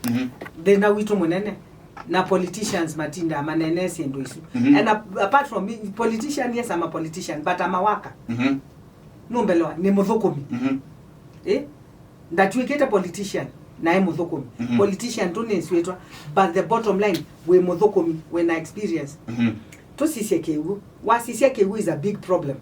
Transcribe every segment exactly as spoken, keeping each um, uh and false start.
Mhm. Thĩna witũ mũnene, na politicians matindaa manene syĩndũ isu. Mhm. And ap- apart from me, politician, yes, I'm a politician, but I'm a worker. Mhm. Nũmbelewa, nĩ mũthũkũmi. Mhm. Eh? Ndatw'ĩkĩte politician, naĩ mũthũkũmi. Mhm. Politician tu nĩswĩtwa, but the bottom line, wĩ mũthũkũmi, wĩna experience. Mhm. Tũsisye kĩw'ũ. Wasisya kĩw'ũ is a big problem.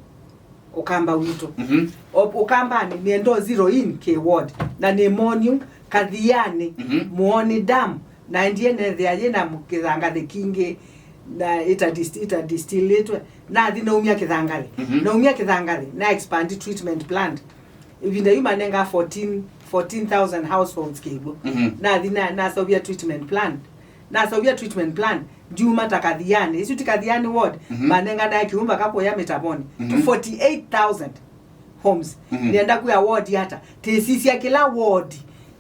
Ũkamba witũ. Mhm. O- Ũkambanĩ, nĩenda zero in kĩ ward. Na nĩ moniu, Kathianĩ, mhm, Muoni dam, naendie nethĩa yĩna kĩthangathĩ kingĩ, na ĩta dist- ĩta distillĩtwe. Nathi naumya kĩthangathĩ. Mhm. Naumya kĩthangathĩ, na expand treatment plant. Ĩvinda yu manenga fourteen, fourteen thousand households kĩw'ũ. Mhm. Nathi na- naseũvya treatment plant. Naseũvya treatment plant, ndiuma ta Kathianĩ. Isu ti Kathianĩ ward, mhm, manenganae kĩw'ũ mpaka kũya Mĩtavonĩ. Mhm. To forty-eight thousand homes. Mhm. Nĩenda kwĩa ward ata? Tĩsisya kĩla ward.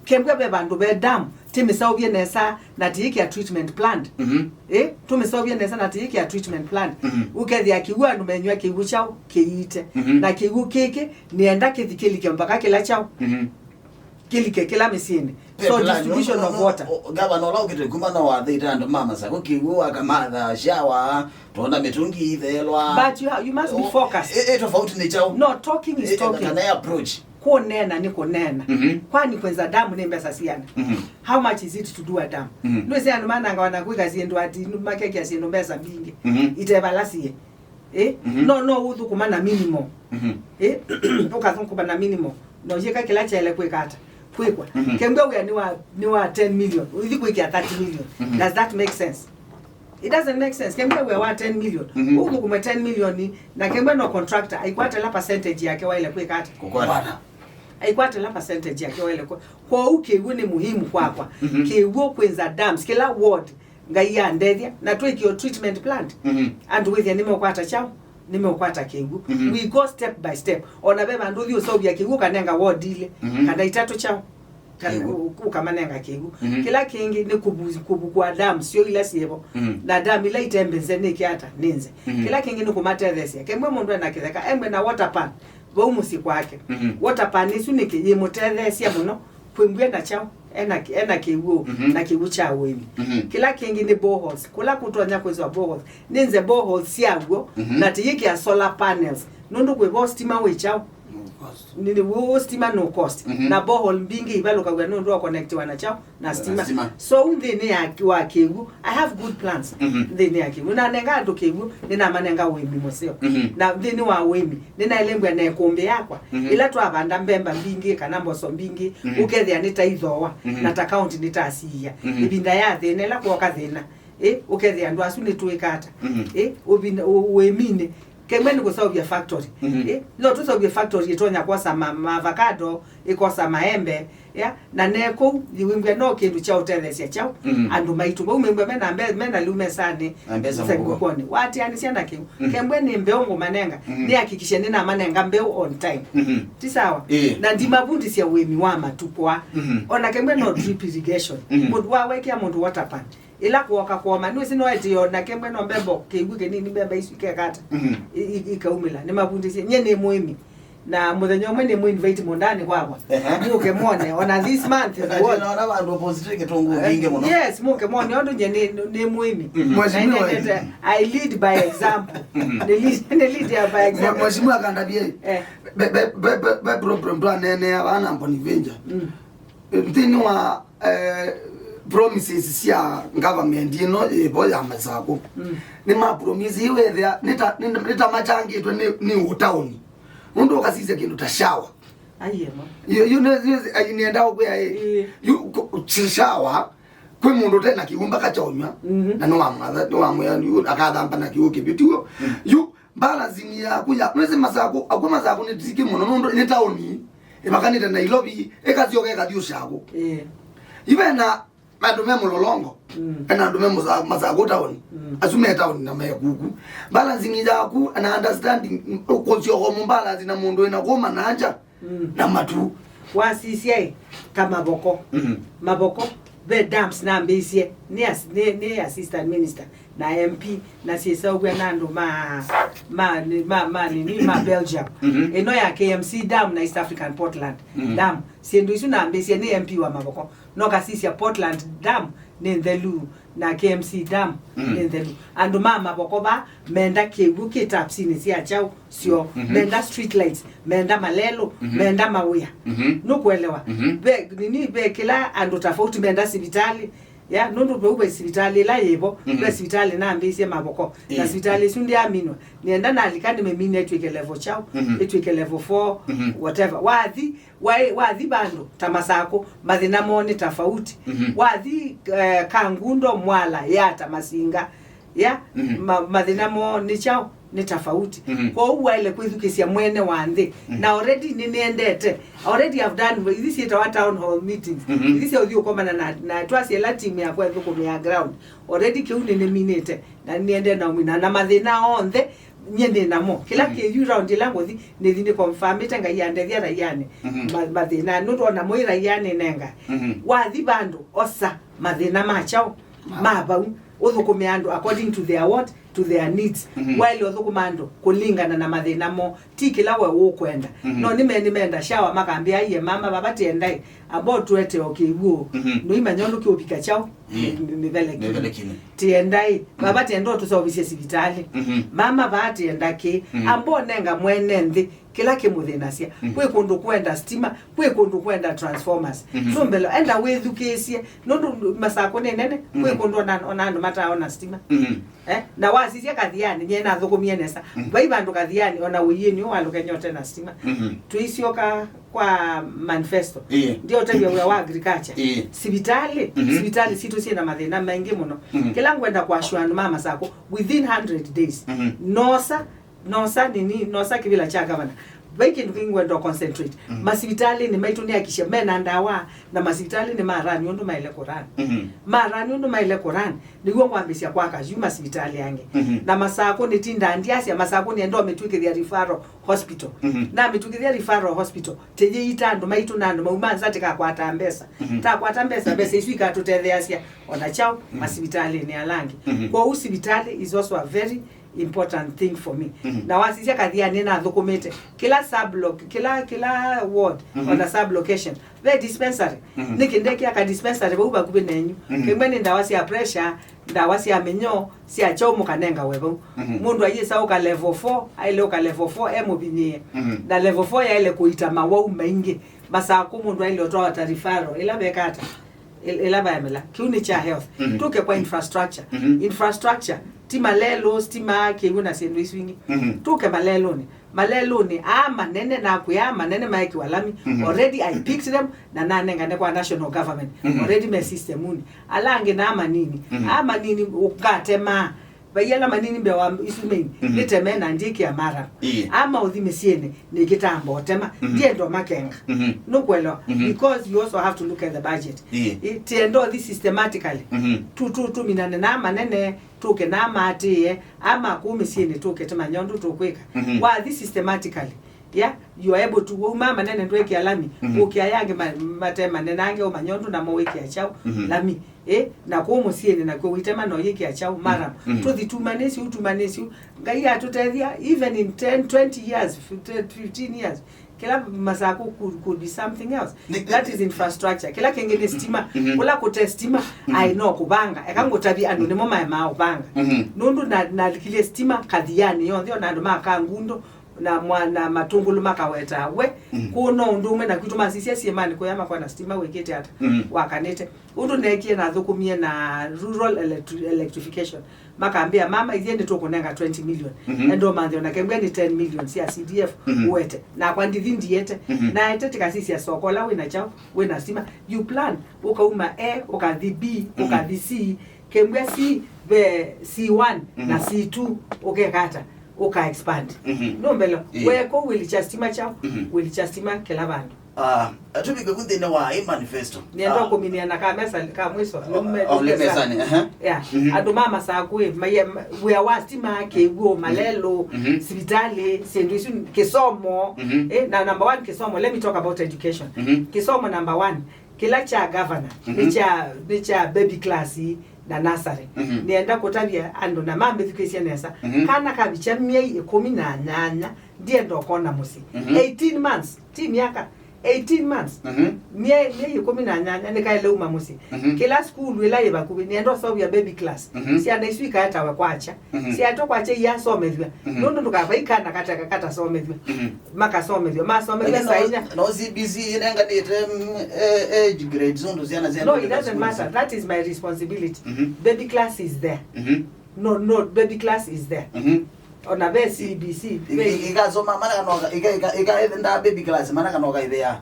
Kembwa ve vandũ ve dam, tĩmĩseũvye nesa na tĩyĩkĩa treatment plant. Mhm. Eh, tũmĩseũvye nesa na tĩyĩkĩa treatment plant. Mhm. Ũkethĩa kĩw'ũ andũ menyw'a kĩw'ũ kyaũ kĩiite. Mhm. Na kĩw'ũ kĩkĩ nĩenda kĩthi kĩlike mpaka kĩla kyaũ. Mhm. Kĩlike kĩla mĩsyĩnĩ. Pe So plan, distribution no, no, of no, water. O- gavana ũla ũkĩte kuma no wathĩte andũ ma Masakũ kĩw'ũ, akamatha shower, tona mĩtũngi ithelwa. But you, ha- you must be O- focused. E, e, tofauti nĩ kyaũ? No, talking is E, talking. Kana e approach. Kũneena nĩ kũneena. Mhm. Kwani kwenza damu nĩ mbesa siana? Mhm. How much is it to do a dam? Mhm. Nĩwĩsĩ andũ manangawa na kwĩka syĩndũ ati makekĩa syĩndũ mbesa mbingĩ. Mhm. Itevalasie. Eh? Mhm. No, no ũthũkũma na minimal. Mhm. Eh? Ũkathũkũma na minimal. No yĩka kĩla kyaĩle kwĩka ata? Kwĩkwa. Mhm. Kembwa wĩa nĩ wa, nĩ wa ten million. Ũithi kwĩkĩa thirty million. Mhm. Does that make sense? It doesn't make sense. Kembwa wĩa wa ten million. Mhm. Ũthũkũme ten million, na kembwa no contractor aikwatela percentage yake waĩle kwĩka ata? Kũkwata. Aikwatela percentage yake waĩle kwa. Kwoou kĩw'ũ nĩ muhimu kwakwa. Mhm. Kĩw'ũ kwenza dams, kĩla ward Ngai andethya, na twĩkĩo treatment plant. Mhm. Andũ wĩthĩa nĩmeũkwata kyaũ, nĩmeũkwata kĩw'ũ. Mhm. We go step by step. Ona ve vandũ ũthi ũseũvya kĩw'ũ ũkanenga ward ilĩ, mhm, kana itatũ kyaũ, kana Kĩw'ũ. ũ- ũkamanenga kĩw'ũ. Mhm. Kĩla kĩngĩ nĩ kũvu- kũvukua dam syo ila syĩvo. Mhm. Na dam ila itembeze nĩke ata, nĩ nze. Mhm. Kĩla kĩngĩ nĩ kũmatetheesya. Kembwe mũndũ ena kĩtheka, embwe na water pan vau mũsyĩ kwake. Mhm. Water pan ĩsu nĩkĩ yĩmũtetheesya mũno kwĩmbw'e na kyaũ, ena, ena kĩw'ũ, mhm, na kĩw'ũ kya ũĩmi. Mhm. Kĩla kĩngĩ nĩ boreholes. Kũla kũtonya kwĩswa boreholes, nĩ nze boreholes syaw'o, mhm, na tĩyĩkĩa solar panels. Nũndũ kwĩvo stima wĩ kyaũ? Nĩ, nĩ, wũ, wũ stima no cost. Mhm. Na borehole mbingĩ ivalũkaw'a nũndũ wa connectiwa na kyaũ? Na stima. Na stima. So, nthĩnĩ ya, wa kĩw'ũ, I have good plans. Mhm. Nthĩnĩ ya kĩw'ũ. Na nenga andũ kĩw'ũ, nĩnamanenga ũĩmi mũseo. Mhm. Na nthĩnĩ wa ũĩmi, nĩnaelembwa na ĩkũmbĩ yakwa. Mhm. Ĩla twavanda mbemba mbingĩ kana mboso mbingĩ, mhm, ũkethĩa nĩtaithooa, mhm, na ta county nĩtasiia. Mhm. Ĩvinda ya thĩna, ĩla kwoka thĩna, ĩ, ũkethĩa andũ asu nĩtwĩka ata? Mhm. Ĩ, ũvinda, ũ-, ũĩminĩ, kemwe nĩ kũseũvya factory. Mhm. Ĩ, no tũseũvye factory ĩtonya kwosa ma, ma avocado, ĩkosa maembe, ya, na ne kũu, yĩwĩmbwa no kĩndũ kya ũtetheesya kyaũ, mm, andũ maitũ. Vau mĩmbwa mena mbe-, mena lĩu mesanĩ, na mbesa mũvuko, mũvukonĩ. Waatĩanĩsya na kĩu. Mm. Kembwe nĩ mbeũ ngũmanenga, mm, nĩakikishe nĩnamanenga mbeũ on time. Mm-hmm. Ti sawa? Ĩĩ. Na ndimavundisya ũĩmi wa matukũ aa. Mm-hmm. Ona kembwe no drip irrigation. Mm-hmm. Mũndũ wawekea mũndũ water pan. Ĩla kwoka kwoma, nĩwĩsĩ no etĩo na kembwe no mbembo kĩw'ũ kĩnini, mbemba isu ikekata. Mm-hmm. I-, i-, ikaumĩla. Nĩmavundisye. Nyie nĩ mũĩmi. Na mũthenya ũmwe nĩmũ invite mũndanĩ kwakwa. Ehe. Mũke mwone, ona this month is what? Naona vandũ opposite kĩtũngũũ kingĩ mũno. Yes, mũke mwone, ũndũ nye nĩ, nĩ mũĩmi. Mhm. Mheshimiwa. Na nĩendete, I lead by example. Mhm. Nĩ lead, nĩ lead ya by example. Mheshimiwa Kandavie, eh, be, be, be, be, be problem twaneenea vana Boniventure. Mm. Nthĩnĩ wa, eh, promises sya government ĩno ĩvo ya Masakũ. Mm. Nĩma promise ĩwethĩa nĩta, nĩ, nĩta machangĩtwe nĩ, nĩ ũtaũni. Nũndũ ũkasisya kĩndũ ta shower. Aiye ma. Yu, yu nĩ, yu, ai, nĩenda ũkwĩa ĩ. Ĩĩ. Yu, ku-, shower, kwĩ mũndũ ũte na kĩw'ũ mpaka kyaũnyw'a, mhm, na nĩwamwatha, nĩwamwĩa, yu, akathamba na kĩw'ũ kĩvyũ, tiw'o? Mm. Yu, balancing yaku ya, nĩsĩ Masakũ, akw'ũ Masakũ nĩ tiki mũno, nũndũ nĩ taũni, ĩvakanĩte Nairobi, ĩkasyoka ĩkathi Ũshakũ. Ĩĩ. Yu vena andũ me Mũlolongo, mm, ena andũ me Mũsa-, Masakũ taoni. Mm. Asu me taoni na me kuku. Balancing yaku na understanding, kũsyoka mũmbalance na mũndũ wĩna kuma na nja, mm, na matu. Wasisya ĩ, ta Mavoko. Mm-hmm. Mavoko, ve dams nambĩĩsye, nĩ as-, nĩ, nĩ assistant minister, na M P, na syĩseũvw'a na andũ ma, ma, ma, ma, nini, ma Belgium. Mm-hmm. Ĩno ya K M C dam na East African Portland, mm, dam. Syĩndũ isu nambĩĩsye nĩ M P wa Mavoko. No kasisya Portland Dam nĩ nthelu, na K M C Dam Mm. nĩ nthelu. Andũ ma Mavoko va menda kĩw'ũ kĩ tapsinĩ sya kyaũ syoo, Mhm. menda street lights, menda malelũ, Mhm. menda mawĩa. Mhm. Nũkũelewa? Mhm. Ve, nini, ve kĩla andũ tofauti menda sivitalĩ. Ya, nũndũ vau ve sivitalĩ ĩla yĩvo, Mhm. ve sivitalĩ nambĩĩsye Mavoko. Na Ĩĩ. sivitalĩ ĩsu ndyaminwa. Nĩenda nalika nĩmĩmine ĩtw'ĩke level kyaũ, Mhm. ĩtw'ĩke level four, Mhm. whatever. Wathi, Waĩ, wathi vandũ ta Masakũ, mathĩna moo nĩ tofauti. Mhm. Wathi, eh, Kangundo, Mwala, Yata, Masinga, ya, Mhm. ma, mathĩna moo nĩ kyaũ? Nĩ tofauti. Mhm. Kwoou waĩle kwĩthukĩĩsya mwene wa nthĩ. Mhm. Na already nĩnĩendete. Already I've done, ithi syĩtawa town hall meetings. Mhm. Ithi sya ũthi ũkomana na, na twasya ĩla timu yakwa ĩthũkũmĩa ground. Already kĩu nĩnĩminĩte. Na nĩnĩendee na ũmina. Na mathĩna onthe nyie nĩ namo. Kĩla Mhm. kĩyu round ĩla ngũthi, nĩthi nĩ confirmĩte Ngai andethya raianĩ. Mhm. Ma-, mathĩna, nũndũ ona mũĩ raianĩ nenga. Mhm. Wathi vandũ, osa mathĩna ma kyaũ, Ma- ma vau. Ũthũkũme andũ according to their what? To their needs. Mhm. Waĩle ũthũkũma andũ kũlingana na mathĩna mo. Ti kĩla we ũkwenda. Mhm. No nĩme-, nĩmenda shower, makambĩa, "Aiye mama, vava tiendai." Amba ũtũete o kĩw'ũ. Mhm. Nũimanya ũndũ kĩũvika kyaũ? Ĩĩ. Mĩ-, mĩ-, mĩvelekinĩ. Mĩvelekinĩ. Tiendai. Mm. Vava tienda ũtũseũvisye sivitalĩ. Mhm. Mama vaa tienda kĩ. Mm. Amba ũnenga mwene nthĩ kĩla kĩmũthĩnasya. Mm. Kwĩ kũndũ kwenda stima, kwĩ kũndũ kwenda transformers. Mhm. Nũmbelo, enda wĩthukĩĩsye. Nũndũ Masakũ nĩ nene, kwĩ Mhm. kũndũ ona, ona andũ mataona stima. Mhm. Eh, na wasisya Kathiani, nyie nathũkũmie nesa. Mm. Vai vandũ Kathiani, ona ũiĩni ũũ walũke nyote na stima. Mhm. Tũisyoka kwa manifesto. Ĩĩ. Ndio ũtavya wĩa wa agriculture. Ĩĩ. Sivitalĩ, Mhm. sivitalĩ sitũ syĩ na mathĩna maingĩ mũno. Mhm. Kĩla ngwenda kũassure andũ ma Masakũ, within hundred days, Mhm. nosa, nosa nini, nosa kĩvĩla kya gavana. Vai kĩndũ kĩngĩ ngwenda concentrate. Mhm. Masivitalĩnĩ maitũ nĩakishe mena ndawa, na masivitalĩnĩ ma run ũndũ maĩle kũ run. Mhm. Ma run ũndũ maĩle kũ run. Nĩw'o ngwambĩĩsya kwaka yu masivitalĩ angĩ. Mhm. Na Masakũ nĩtindaa ndyasya, Masakũ nĩenda ũmĩtw'ĩkĩthya referral hospital. Mhm. Namĩtw'ĩkĩthya referral hospital, tĩyĩita andũ maitũ na andũ mau ma nza tĩkakwata mbesa. Mhm. Takwata mbesa, mbesa isu ikatũtetheeasya ona kyaũ Mhm. masivitalĩnĩ ala angĩ. Mhm. Kwoou sivitalĩ is also a very important thing for me. Mhm. Na wasisya Kathiani nathũkũmĩte kĩla sub-loc-, kĩla, kĩla ward, Mhm. ona sub-location, ve dispensary. Mhm. Nĩkĩ ndekĩa ka dispensary vau vakuvĩ nenyu? Mhm. Kĩmwe nĩ ndawa sya pressure, ndawa sya mĩnyoo, sya kyaũ mũkanenga we vau. Mhm. Mũndũ ayĩsa ũka level four, aĩle ũka level four e mũvinyĩe. Mhm. Na level four yaĩle kũita mawau maingĩ. Masakũ mũndũ aĩle ũtwawa ta referral, ĩla vekata, ĩl-, ĩla vaemela. Kĩu nĩ kya health. Mhm. Tũke kwa infrastructure. Mhm. Infrastructure, ti malelũ, stima, kĩw'ũ na syĩndũ isu ingĩ. Mhm. Tũke malelũnĩ. Malelũnĩ aa manene, nakwĩa aa manene maekĩwa lami. Mhm. Already I picked them na nanengane kwa national government. Mhm. Already me systemuni. Ala angĩ naa manini. Mhm. Aa manini ngatemaa. Vai ala manini mbee wa isu main, Mhm. nĩteme na ndyĩkĩa mara. Ĩĩ. Aa maũthi mĩsyĩnĩ, nĩkĩtamba ũtema. Mhm. Ndienda ũmakenga. Mhm. Nũkwelewa? Mhm. Because you also have to look at the budget. Ĩĩ. Ĩ, tienda ũthi systematically. Mhm. Tu, tu, tuminane naa manene, tũke naa maatĩĩe, aa ma kũu mĩsyĩnĩ tũke tũmanye ũndũ tũkwĩka. Mhm. Wathi systematically, yeah, you are able to, wauma manene ndwĩkĩa lami, Mhm. ũkĩa yangĩ ma-, mate manene angĩ ũmanye ũndũ namo wĩkĩa kyaũ, Mhm. lami. Ĩ, na kũu mũsyĩnĩ nakw'o wĩtema no yĩkĩa kyaũ, maram. Mhm. Tũthi tumanĩsye ũu, tumanĩsye ũu. Ngai atũtethya, even in ten, twenty years, fif-, fifteen years, kĩla Masakũ could, could be something else. Nĩ- That is infrastructure. Kĩla kĩngĩ nĩ stima. Mhm. Kũla kũte stima, Mhm. ai no kũvanga. Eka ngũtavye andũ nĩmo maemaa ũvanga. Mhm. Nũndũ na, nalikilye stima Kathiani yonthe, ona andũ ma Kangundo, na mwa-, na Matũngũlũ makawetaa we. Mhm. Kũu no ũndũ ũmwe na kwitũ masisya syĩmanĩ kũya makona stima wĩkĩte ata, Mhm. wakanĩte. Ũndũ neekie nathũkũmie na rural electri-, electrification. Makambĩa, "Mama, ithyĩ nĩtũkũnenga twenty million." Mhm. Enda ũmanthe ona kembwa nĩ ten million sya C D F Mhm. ũete. Nakwa ndithi ndiete. Mhm. Naete tĩkasisya soko ũla wĩna kyaũ, wĩna stima. You plan, ũkauma A, ũkathi B, Mhm. ũkathi C. Kembwa C, ve C one na Mhm. C two, ũkekata, ũka expand. Mhm. Nũmbelo, Ĩĩ. weko wĩlikya stima kyaũ, Mhm. wĩlikya stima kĩla vandũ. Ah, tũvike vu nthĩnĩ wa ĩ manifesto. Nĩenda Ah. kũminia na ka mesa ka mwiso. Oh, nĩume-, oh, nĩ mesa. Mesani, aha. Yeah. Mhm. Andũ ma Masakũ ĩ, maye, ma-, wĩa wa stima, kĩw'ũ, malelũ, Mhm. sivitalĩ, syĩndũ isu, kĩsomo. Mhm. Eh, na number one, kĩsomo. Let me talk about education. Mhm. Kĩsomo number one. Kĩla kya governor, Mhm. nĩ kya, nĩ kya baby class na nursery. Mhm. Nĩenda kũtavya andũ na mambĩthukĩĩsye nesa. Mhm. Kana kavikya myei ĩkũmi na nyanya, ndienda ũkona mũsyĩ. Mhm. Eighteen months, ti myaka. Eighteen months. Mhm. Myei, myei ĩkũmi na nyanya nĩkaĩle uma mũsyĩ. Mhm. Kĩla sukulu ĩla yĩ vakuvĩ, nĩenda ũseũvya baby class. Mhm. Syana isu ikaetawe kwakya. Mhm. Syaetwe kwakya iyasomethw'a. Mhm. Nũndũ ndũkavai kana kateka katasomethw'a. Mhm. Makasomethw'a. Masomethw'a. Lakini saa no, inya. No C B C ĩnenganĩte, mm, eh, age grades ũndũ syana sya No, baby it doesn't school matter. That is my responsibility. Mhm. Baby class is there. Mhm. No, no, baby class is there. Mhm. Ona ve C B C, ve I- i- ikasoma mana kana ũka- ika- ika- ikaenda baby class mana kana ũkaithĩa.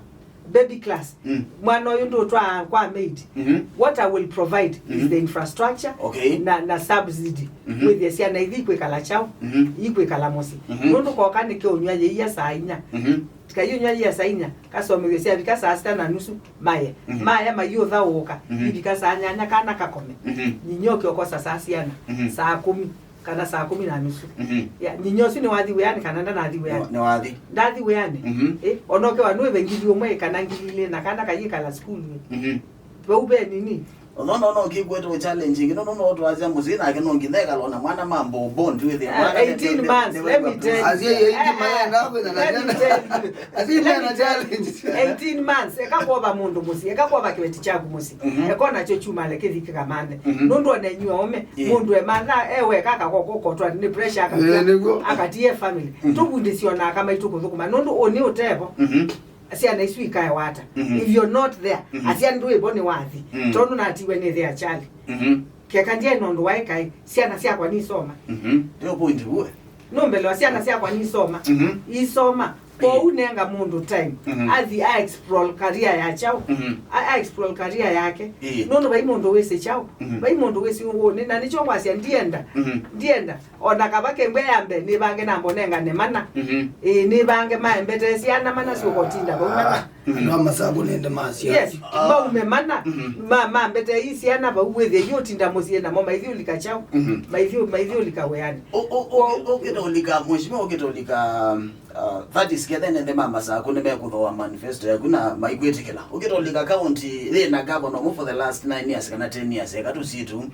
Baby class. Mm. Mwana ũyũ ndũtwaa kwa maid. Mhm. What I will provide is Mhm. the infrastructure Okay. na, na subsidy. Mhm. Wĩthĩe syana ithi ikwĩkala kyaũ, Mhm. ikwĩkala mũsyĩ. Mhm. Nũndũ koka nĩkeũnywa yĩia saa inya. Mhm. Kayũnywa yĩia saa inya, kasomethw'e syavika saa sita na nusu, maye. Mhm. Maya mayũthaũũka, Mhm. ivika saa nyanya kana kakome. Mhm. Nyinyia ũkĩokosa saa siana, Mhm. saa kũmi. Kana saa kũmi na nusu. Mhm. Ya, nyinyia ũsu nĩwathi wĩanĩ kana ndanathi wĩanĩ? Nĩ- nĩwathi. Ndathi wĩanĩ? Mhm. Eh, ona ũkewa nũĩve ngili ũmwe kana ngili ilĩ na kana kayĩkala sukulu. Mhm. Vau ve nini? Ũthona ona ũkĩkwetwa challenge ĩngĩ, no, no, no, twasya mũsyĩ nake no nginya ekala ona mwana mambo bond with him. Ah, Mwana eighteen nĩ- months, nĩ- let me tell you. Asyai aingĩ Eh, maenda kwĩna na let me challenge. Tell you. Asyai Let me maenda tell you. challenge. Eighteen months, eka kwova mũndũ mũsyĩ, eka kwova kĩveti kyaku mũsyĩ. Mhm. Eka nakyo kyumale kĩthi kĩkamanthe. Mhm. Nũndũ ona inyuĩ aũme, Yeah. mũndũ emantha e weka akakokokotwa nĩ pressure Eh, akavia, nĩguo. akatie family. Mhm. Tũvundĩsye ona aka maitũ kũthũkũma. Nũndũ ũnĩ ũtevo, Mhm. syana isu ikaewa ata? Mhm. If you're not there, Mhm. asya ndwĩvo nĩ wathi. Mhm. Tondũ natiwe nĩ thea chali. Mhm. Keka ndiaĩ na ũndũ waĩ kaĩ, syana syakwa nisoma. Mhm. Ndio point vuwe. Nũmbelewa syana syakwa nisoma. Mhm. Isoma. Kwoou nenga mũndũ time. Mhm. Athi a explore career ya kyaũ. Mhm. A, a explore career yake. Ĩĩ. Nũndũ vai mũndũ wĩsĩ kyaũ. Mhm. Vai mũndũ wĩsĩ ũnĩ. Na nĩkyo ngwasya ndienda. Mhm. Ndienda. Ona kava kembwe ya mbee, nĩvange namba ũnengane mana. Mhm. Ĩĩ, nĩvange maembete syana mana syũkotinda vau mana. Mhm. Andũ a Masaku nĩndĩ masya. Yes, Ah. maume mana, Mhm. ma, mambete i syana vau wĩthĩe yu ũtinda mũsyĩ namo, maithi ũlika kyaũ, Mhm. maithi, maithi ũlika wĩanĩ. Ũ-, ũ-, ũ-, ũkĩta ũlika, mheshimiwa, ũkĩta ũlika, um, uh, that is, kethe nende ma Masaku nĩmekũthooa manifesto yaku na maikwĩtĩkĩla. Ũkĩta ũlika county yĩna governor ũmwe for the last nine years kana ten years, eka tũsitu, Mm.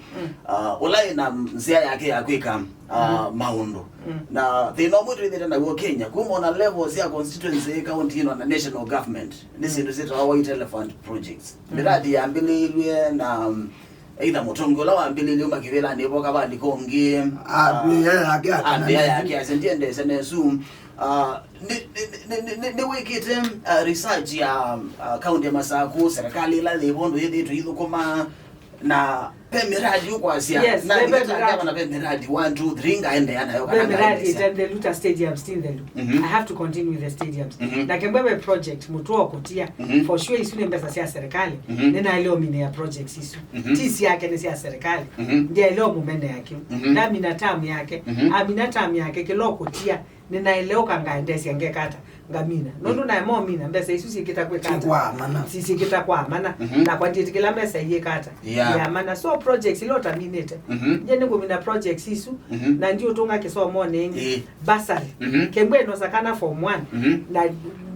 uh, ũla ĩna nzĩa yake ya kwĩka, uh, Mhm. maũndũ. Mm. Na thĩna ũmwe twĩthĩte naw'o Kenya, kuma ona level sya constituency, county ĩno na national government, nĩ syĩndũ syĩtawa white elephant projects. Mm. Mĩradi yambĩlĩilw'e na, um, either mũtongoi ũla wambĩlĩilye uma kĩvĩlanĩ ĩvoka valika ũngĩ, Ambĩa yake ambĩa akananĩsya. yake ase ndiendese nesu. Ah, nĩ, nĩ, nĩ, nĩ, nĩ, nĩwĩkĩte, ah, research ya, ah, county ya Masaku, serikali ĩla yĩvo ndũ yĩthĩĩtwe ithũkũma, na ve miradi ũkwasya. Yes, na ve, ve nĩkĩtanga miradi. Kana ve miradi one, two, three ngaendeea nayo Ve kana miradi ngaendeesya. Ĩtendelu ta stadiums ti nthelu. Mhm. I have to continue with the stadiums. Mhm. Na kembwe ve project mũtũa ũkũtia. Mhm. For sure isu nĩ mbesa sya serikali. Mhm. Nĩnaĩle ũminĩa projects isu. Mhm. Ti syake, nĩ sya serikali. Mhm. Ndiaĩle ũmũmenea kĩu. Mhm. Ndamina term yake. Mhm. Amina term yake kĩla ũkũtia. Nĩnaĩle ũka ngaendeesya ngeka ata, ngamina. Nũndũ naema ũmina, mbesa isu syĩkĩta kwĩka ata? Syĩkwaa mana. Si-, syĩkĩta kwa mana. Mhm. Nakwa ndiĩtĩkĩla mbesa iyĩka ata? Yeah. Ya mana. So projects ila ũtaminĩte. Mhm. Nye nĩngũmina projects isu, Mhm. na ndiũtũnga kĩsomonĩ ĩngĩ. Ĩĩ. Bursary. Mhm. Kembwe ĩnosa kana form one, Mhm. na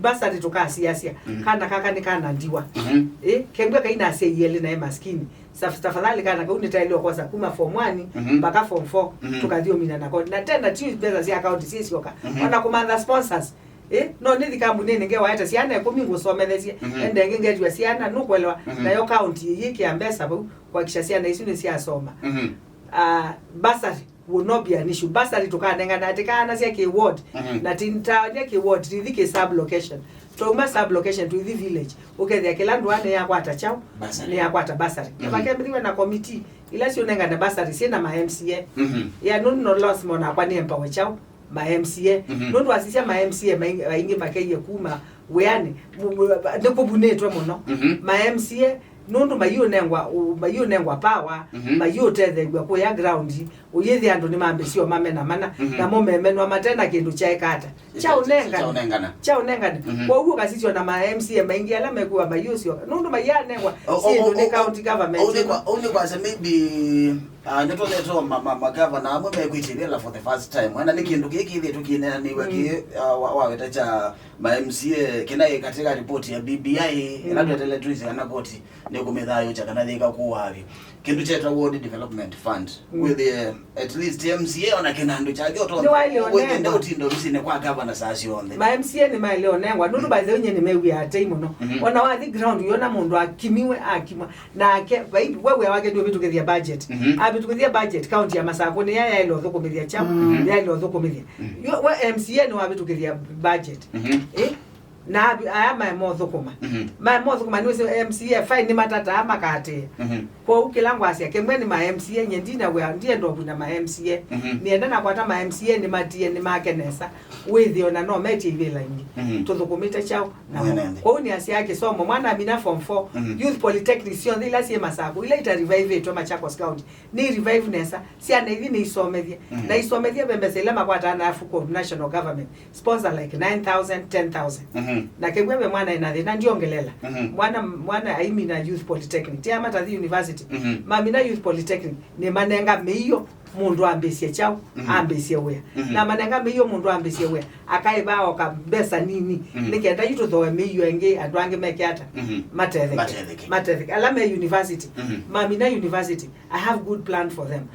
bursary tũkasiasya. Mhm. Kana kaka nĩ kana ndiwa. Mhm. Ĩ, kembwe kainasya ielĩ na e maskini. Saf-, tafadhali kana kau nĩtaĩle ũkosa kuma form one Mhm. mpaka form four, Mhm. tũkathi ũmina nako. Na tena ti mbesa sya county syĩsyoka. Mhm. Ona kũmantha sponsors. Eh, no nĩthi kambunĩnĩ ngewaete syana ĩkũmi ngũsomethesye. Mhm. Ende ĩngĩ ngetiwa syana, nũkwelewa. Mhm. Nayo county ĩyĩkĩa mbesa vau kwakisha syana isu nĩsyasoma. Mhm. Ah, bursary will not be an issue. Bursary tũkanengana atĩ kaana sya kĩ ward. Mhm. Na tintaania kĩ ward, tithi kĩ sub location. Twauma sub location, tũithi village. Ũkethĩa kĩla ndũa nĩyakwata kyaũ? Bursary. Nĩyakwata bursary. Mhm. Vakembĩthiwe na committee, ila syũnengane bursary, syĩ na ma M C A. Mhm. Ya nũndũ no lazima onakwa nĩ empower kyaũ? Ma M C A. Mhm. Nũndũ wasisya ma M C A maingĩ, maingĩ makeie kuma wĩanĩ, mu-, mu-, nĩkũvunĩtwe mũno. Mhm. Ma M C A, nũndũ maiũnengwa, u-, maiũnengwa power, Mhm. maiũtethew'a kũya ground, ũyĩthĩa andũ nĩmambĩsio mamena mana, Mhm. namo memenwa mate na kĩndũ kyaĩka ata. Kyaũnengane. Kyaũnengana. Kyaũnengane. Mhm. Kwoou ũkasisya ona ma M C A maingĩ ala mekuwa maiũsyoka. Nũndũ maianengwa O-, o-, syĩndũ o-, nĩ o-, county government o-, ĩno. O-, nĩ kwasya maybe Ah, nĩtwonete ma, ma, magavana amwe mekwĩtĩlĩla for the first time. Ana nĩ kĩndũ kĩĩ kĩthĩtwe kĩneenaniwe kĩ, ah, wa, waweta kya ma M C A, kĩna ĩ katika report ya B B I, ĩla twetele twĩsĩ kana koti nĩkũmĩthayũũkya kana yĩka kũwavi. Kĩndũ kyetwa Ward Development Fund. With the, at least M C A ona kĩna andũ kyake ũtonde. Nĩwaĩle ũnengwa. Wĩthĩnda ũtinda ovisinĩ kwa gavana saa syonthe. Ma M C A nĩmaĩle ũnengwa. Nũndũ by the way, nyie nĩmew'aa tei mũno. Ona wathi ground, yona mũndũ akimiwe, akimwa. Nake, vai, we wĩa wake nĩ ũvĩtũkĩthya budget. Avĩtũkĩthya budget, county ya Masakũ nĩ ya yaĩle ũthũkũmĩthya kyaũ, yaĩle ũthũkũmĩthya. Yo, we M C A nĩ wavĩtũkĩthya budget. Eh? Na avi-, aya mae mothũkũma. Mae mothũkũma nĩ wĩsĩ M C A, fine, nĩ matataa makatĩĩa. Kwoou kĩla ngwasya, kĩmwe nĩ ma M C A, nye ndina wĩa, ndienda ũvuna ma M C A. Nĩenda nakwata ma M C A nĩmatie, nĩmake nesa. Wĩthĩe ona no metie ivĩla ingĩ. Tũthũkũmĩte kyaũ. Na mwene nthĩ. Kwoou nĩasyaa kĩsomo, mwana amina form four, youth polytechnic syonthe ila syĩ Masakũ, ila ita revive-ĩtwe Machakos County, nĩ revive nesa, syana ithi nĩ isomethye. Na isomethye ve mbesa ila makwataa na afuko national government, sponsor like nine thousand, ten thousand. Na kĩw'a ve mwana ena thĩna, ndiongelela. Mwana, mwana aimina youth polytechnic, tia matathi university, mamina youth polytechnic, nĩ manenga mĩio mũndũ ambĩsye kyaũ, ambĩsye wĩa. Na manenga mĩio mũndũ ambĩsye wĩa, akaĩva oka mbesa nini, nĩ kenda yu tũthoe mĩio ĩngĩ, andũ angĩ meke ata? Matetheke. Matetheke. Matetheke. Ala me university, mamina university, I have good plan for them.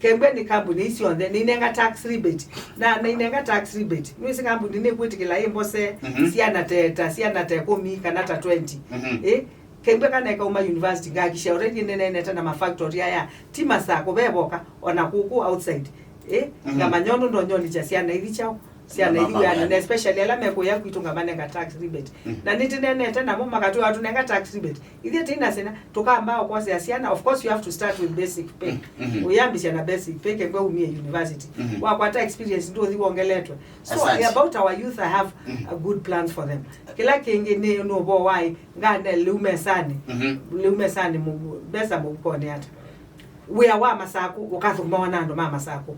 Kembwe nĩ kambuni ii syonthe, nĩinenga tax rebate. Na, na inenga tax rebate. Nĩwĩsĩ kambuni nĩkwĩtĩkĩla ĩ mbose, syana te, ta syana te kũmi kana ta twenty. Ĩ? Kembwe kana ĩkauma university, ngakisha already nĩneenete na mafactory aya, ti Masakũ vevoka, ona kũkũ outside. Eh, ngamanya ũndũ ndonyolĩkya syana ithi kyaũ, syana ithi wĩanĩ, na especially ala mekũya kwitũ ngamanenga tax rebate. Na nĩtĩneenete namo, makatwĩa watũnenga tax rebate. Ithyĩ tĩna sĩna, tũkamba o kwosea syana, of course you have to start with basic pay. Ũyambĩsya na basic pay, kembwe umie university. Wakwata experience, ndũthi wongeletwe. So, about our youth, I have a good plans for them. Kĩla kĩngĩ nĩ, nĩ ũvoo waĩ, ngane lĩu mesanĩ. Lĩu mesanĩ, mũvu-, mbesa mũvukonĩ ata? Wĩa wa Masakũ ũkathũkũmawa na andũ ma Masakũ.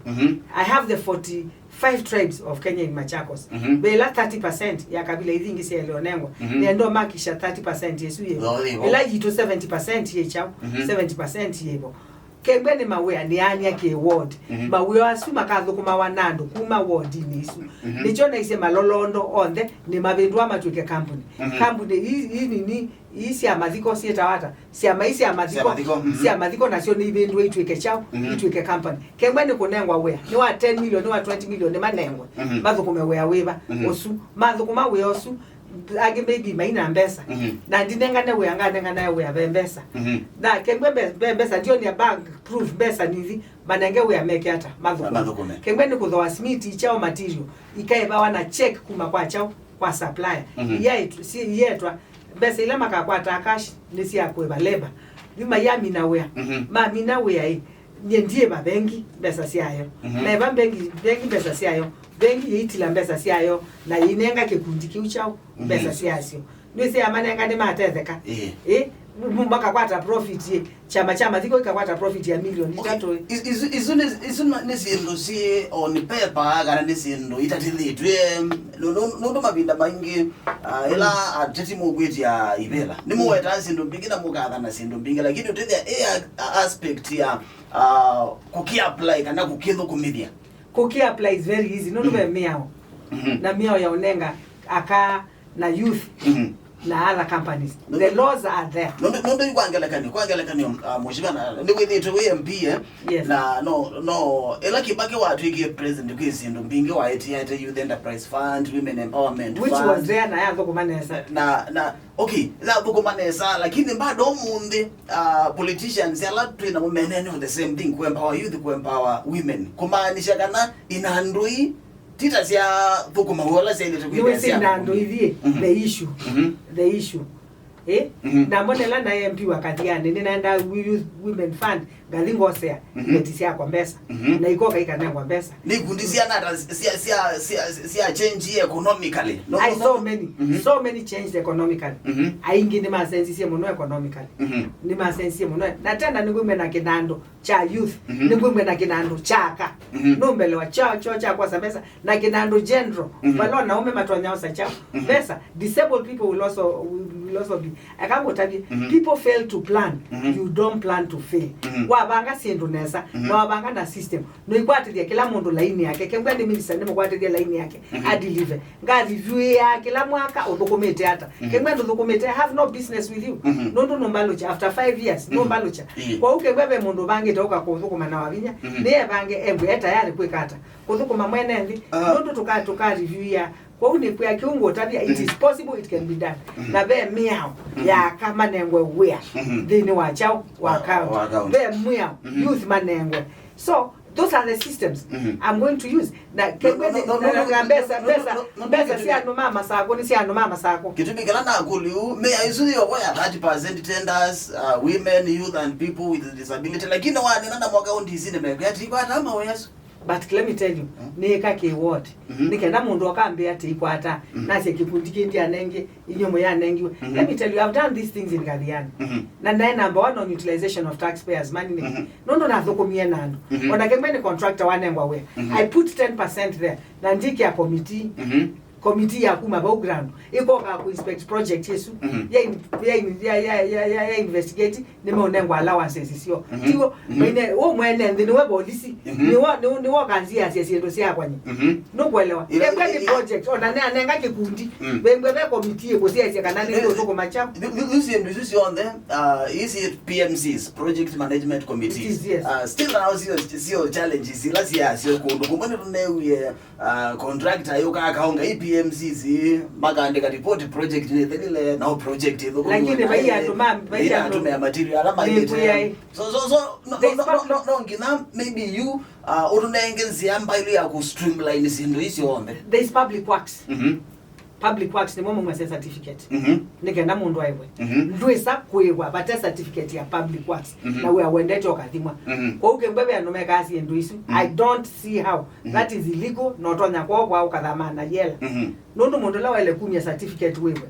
I have the forty-five tribes of Kenya in Machakos. Ve ĩla thirty percent ya kabila ithi ingĩ syaĩle ũnengwa. Nĩenda ũmakisha thirty percent ĩsu yĩvo. Ĩla yitũ seventy percent yĩ kyaũ, seventy percent yĩvo. Kembwe nĩ mawĩa nĩany'a kĩ ward. Mawĩa asu makathũkũmawa na andũ kuma wardinĩ isu. Nĩkyo naisye malolondo onthe nĩmavĩndũa matw'ĩke kambuni. Kambuni ii, ii nini, ii sya mathiko syĩtawa ata? Syama ii sya mathiko, sya mathiko nasyo nĩivĩndũe itw'ĩke kyaũ, itw'ĩke company. Kembwe nĩ kũnengwa wĩa, nĩ wa ten million, nĩ wa twenty million, nĩmanengwe, mathũkũme wĩa wĩva ũsu. Mathũkũma wĩa ũsu, angĩ maybe maina mbesa. Na ndinengane wĩa, nganenganae wĩa ve mbesa. Na kembwe mbe-, ve mbesa, ndionia bank proof mbesa nithi, manenge wĩa meke ata, mathũkũme. Mathũkũme. Kembwe nĩ kũthoa simiti kyaũ, material, ikaĩvawa na check kuma kwa kyaũ, kwa supplier. Iyaĩtw-, si-, iyetwa, mbesa ila makakwataa cash nĩ sya kũĩva labor. Yu mayamina wĩa. Mamina wĩa ĩ, nyie ndiĩva vengi mbesa syayo. Naĩva mbengi, vengi mbesa syayo. Vengi yĩitila mbesa syayo na yĩinenga kĩkundi kĩu kyaũ mbesa syasyo. Nĩwĩsĩ amanenga nĩmatetheka. Ĩ, makakwata profit ĩ. Kyama kya mathiko ikakwata profit ya milioni itatũ. Isu, isu nĩ, isu nĩ syĩndũ syĩ on paper kana nĩ syĩndũ itatĩthĩtw'e? Nũndũ mavinda maingĩ, ah, ĩla ateti mũkwĩtya ivĩla, nĩmũwetaa syĩndũ mbingĩ na mũkathana syĩndũ mbingĩ, lakini ũtethya ĩ a-, a-, aspect ya, ah, kũkĩapply kana kũkĩthũkũmĩthya. Kũkĩapply is very easy, nũndũ ve mĩao. Na mĩao ya ũnenga aka na youth na other companies. The laws are there. Nũndũ, nũndũ kwa ngelekany'o, kwa ngelekany'o, uh, mheshimiwa, na nĩwĩthĩĩtwe wĩ M P, eh? Yes. Na no, no, ĩla Kibaki watwĩkie president, kwĩ syĩndũ mbingĩ waĩtĩaĩte, Youth Enterprise Fund, Women Empowerment Fund. Which was there na yathũkũma nesa. Na, na, okay, yathũkũma nesa, lakini bado ũmũnthĩ, uh, politicians ala twĩ namo menene the same thing, ku empower youth, ku empower women. Kũmaanisha kana ina andũ ii Ti ta syathũkũma wĩa ũla syaĩlĩte kwĩthĩa. Nĩwĩsĩ na andũ ithyĩ, the issue, the issue. Eh? Na mbona ĩla naĩ M P wa Kathiani, nĩnaendaa Youth Women Fund, ngathi ngosea iveti syakwa mbesa. Na ikoka ikanengwa mbesa. Nĩ ikundi siana ata sya, sya, sya, sya change economically. No, I no, saw many, so many changed economically. Aingĩ nĩmasenzisie mũno economically. Nĩmasenzisie mũno. Na tena nĩkwĩmwe na kĩnandũ kya youth, nĩkwĩmwe na kĩnandũ kya aka. Nũmbelewa kyo, kyo kya kwosa mbesa, na kĩnandũ general, vala onaume matonya osa kyaũ mbesa. Disabled people will also, will, philosophy. Eka ngũtavye, mhm, people fail to plan. Mhm. You don't plan to fail. Mhm. Wavanga syĩndũ nesa, mhm, na wavanga na system, noikwatĩthya kĩla mũndũ laini yake. Kengwa nĩ minister, nĩmũkwatĩthya laini yake, mhm, adeliver. Ngareviewĩaa kĩla mwaka ũthũkũmĩte ata. Mhm. Kengwa ndũthũkũmĩte, I have no business with you. Mhm. Nũndũ nũmbalũkya after five years, mhm, nũmbalũkya. Ĩĩ. Kwoou kengwa ve mũndũ ũvangĩte ũka kũthũkũma na wavinya, mhm, nĩevange embwe e tayarĩ kwĩka ata. Kũthũkũma mwene nthĩ, ah, nũndũ tũka, tũkareviewĩaa. Kwoou nĩkwĩa kĩu ngũtavya, it is, mhm, possible, it can be done. Mhm. Na ve mĩao, mhm, ya aka manengwe wĩa, mhm, nthĩnĩ wa kyaũ, wa, wa county, wa county. Ve mĩao, mhm, youth manengwe. So, those are the systems, mhm, I'm going to use. Na kengwe nĩ, no, no, na, no, na mbesa, no, no, mbesa, no, no, mbesa kĩtumi, sya andũ ma Masakũ nĩ sya andũ ma Masakũ. Kĩtumi kĩla nakũlya ũu, mĩao ĩsu yĩovoya thirty percent tenders, uh, women, youth and people with disability. Lakini wanena na mwaka ũndisi nĩmekwĩa, "Tikwata mawĩa asu." But let me tell you, mm, nĩĩka kĩ ward. Mhm. Nĩ kenda mũndũ akambĩa atĩ ikwata, mhm, nasya kĩkundi kĩĩ ndyanenge, inyuĩ mũyanengiwe. Mhm. Let me tell you, I've done these things in Kathiani. Mhm. Na nae number one on utilization of taxpayers money nĩ, mhm, nũndũ nathũkũmie na andũ. Mhm. Ona kembe nĩ contractor wanengwa wĩa. Mhm. I put ten percent there. Na ndikĩa committee. Mhm. Committee ya kuma vau ground ĩkoka ku inspect project ĩsu. Mhm. Ya in-, ya in-, ya, ya, ya, ya, ya investigate, nĩmeũnengwa allowances isyo. Mhm. Tiwo, mhm, maine, wo mwene nthĩ nĩwe polisi. Mhm. Nĩwo, nĩwo, nĩwo kanziasya syĩndũ syakwa nyie. Mhm. Nũkwelewa? Ila, ila, ila. Embwe nĩ project, ona nĩ anenga kĩkundi. Mm. Vembwe ve committee ĩkũsiasya kana nĩ, eh, ũthũkũma kyaũ. Th-, th-, th-, syĩndũ isu syonthe, uh, isi P M Cs, Project Management Committee. It is, yes. Uh, still now sio, sio challenges ila siasyo kũndũ kũmwe nĩtũnewie uh, contractor yũka akaonga i P M Cs, makaandĩka report, project nĩthelile, no project ĩthũkũmiwe. Lakini naĩ, vai andũ ma, vai ĩla andũ atũmĩa material ala mailĩte. Nĩkwĩai. So, so, so, no, there's no, no, public, no, no, nginya maybe you, uh, ũtũnenge nzĩa mbaĩlu ya ku streamline syĩndũ isu onthe. There's public works. Mhm. Public works nĩmo maumasya certificate. Mhm. Nĩ kenda mũndũ aĩwe. Mhm. Ndwĩsa kwĩwa vate certificate ya public works. Mhm. Na wĩa wendete ũkathimwa. Mhm. Kwoou kembe ve andũ mekaa syĩndũ isu. Mhm. I don't see how. Mhm. That is illegal, na ũtonya kwoo kwao ũkathamana yela. Mhm. Nũndũ mũndũ ũla waĩle kumya certificate wĩwe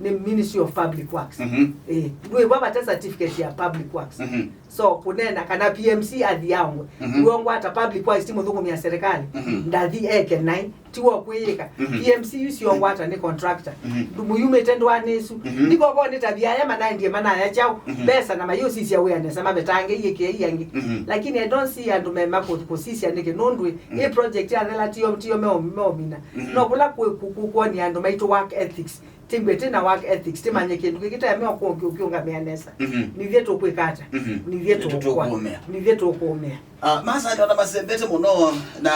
nĩ Ministry of Public Works. Mhm. Eh, ndwĩwa vate certificate ya public works. Mhm. So, kũneena kana P M C athi aongwe. Mhm. Wĩongwa ata public works ti mũthũkũmi ya serikali? Mhm. Ndathi eke naĩ, ti wa kwĩyĩka. Mhm. P M C yu siongwa ata nĩ contractor? Mhm. Ndũ mũyumĩte ndũanĩ ĩsu. Mhm. Ndikoko nĩ ta vyaya manaendie manaya kyaũ, mhm, mbesa na mayũsisya wĩa nesa mavetange iĩkĩe iangĩ. Mhm. Lakini I don't see andũ mema kũ-, kũsisya nĩkĩ nũndũ, mhm, ĩ project yathela tiyo, tiyo meo-, meomina. Mhm. No kũla kwĩ-, ku-, ku-, kuonia andũ maitũ work ethics. Tingwĩte na work ethics, timanye kĩndũ kĩkĩ taeme ũkũngĩ ũkĩũngamĩa nesa. Mhm. Nithyĩ tũkwĩka ata? Mhm. Nithyĩ tũkwa. Nithyĩ tũkũũmĩa. Ah, masani ona masembete mũno, na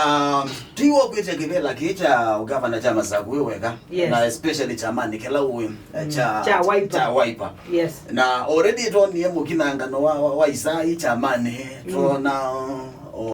tiwo kwĩtya kĩvĩla kĩĩ kya ũgavana kya Masakũ wĩ weka, yes, na especially kyamanĩ kĩla ũĩ, eh, mm, kya, kya Wiper. Kya Wiper. Yes. Na already twonie mũkinangano wa, wa, wa isai kyamanĩ, mm, twona